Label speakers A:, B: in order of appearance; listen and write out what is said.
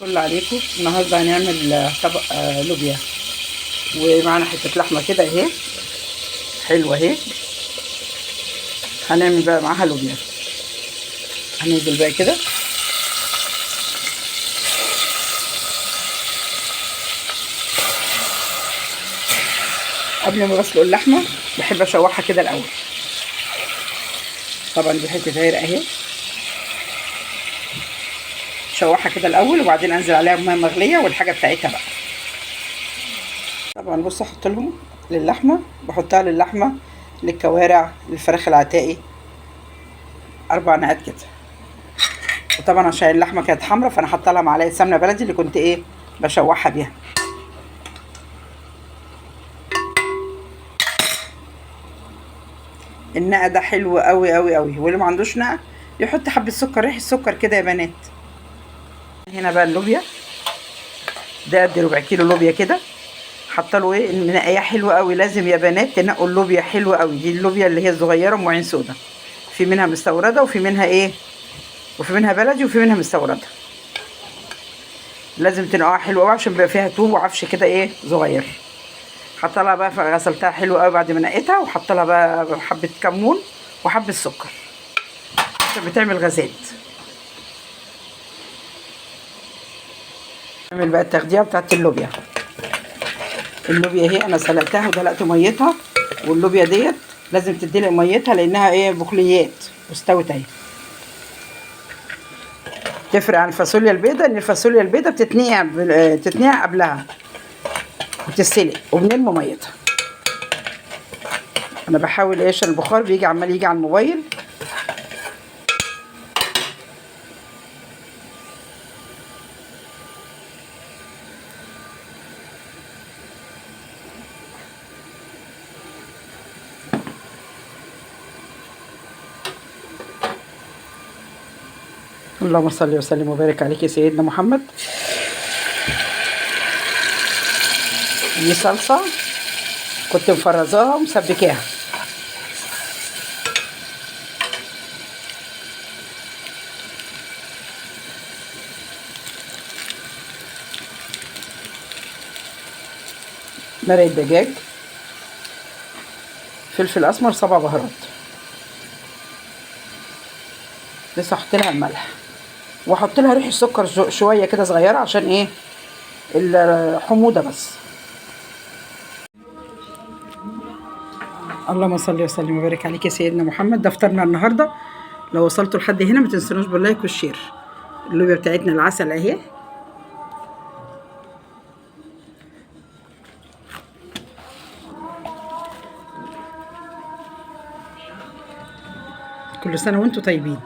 A: كل عليكم النهارده هنعمل طبق لوبيا، ومعانا حتة لحمه كده اهي حلوة اهي. هنعمل بقى معاها لوبيا. هننزل بقى كده قبل ما بسلق اللحمة بحب اشوحها كده الاول. طبعا دي حتة عرق اهي، شوحها كده الاول وبعدين انزل عليها بميه مغليه والحاجة بتاعتها بقى. طبعا بص احط لهم للحمه، بحطها للحمه للكوارع للفراخ العتاقي 4 نقات كده. وطبعا عشان اللحمة كانت حمرا فانا حاطه لها معلقه سمنه بلدي اللي كنت ايه بشوحها بيها. النقع ده حلو قوي قوي قوي، واللي ما عندوش نقع يحط حبه سكر، ريحه السكر كده يا بنات. هنا بقى اللوبيا ده قد ربع كيلو لوبيا كده، حاطه له ايه المنقيه حلوة قوي. لازم يا بنات تنقوا اللوبيا حلوة قوي، دي اللوبيا اللي هي الصغيرة ام عين سودا، في منها مستورده وفي منها ايه وفي منها بلدي وفي منها مستورده. لازم تنقعها حلوة قوي عشان بيبقى فيها توم وعفش كده ايه صغير. حاطه لها بقى، غسلتها حلو قوي بعد ما نقيتها، وحاطه لها بقى حبه كمون وحبه سكر عشان بتعمل غازات. نعمل بقى التغذية بتاعت اللوبيا. اللوبيا اهي انا سلقتها ودلقت ميتها، واللوبيا ديت لازم تدلق ميتها لانها ايه بقوليات واستوت اهي. تفرق عن الفاصوليا البيضاء ان الفاصوليا البيضاء بتتنقع قبلها وتتسلق وبنلم ميتها. انا بحاول ايه عشان البخار بيجي عمال يجي على الموبايل. اللهم صل وسلم وبارك عليك يا سيدنا محمد. دي صلصة كنت مفرزاها ومسبكاها. مرقة دجاج، فلفل اسمر، 7 بهارات. لسه احط لها الملح واحط لها ريحه السكر شوية كده صغيرة عشان ايه الحموضة بس. اللهم صل وسلم وبارك عليك يا سيدنا محمد. ده فطارنا النهارده. لو وصلتوا لحد هنا ما تنسونوش بال like وال share. اللوبيا بتاعتنا العسل اهي. كل سنة وانتم طيبين.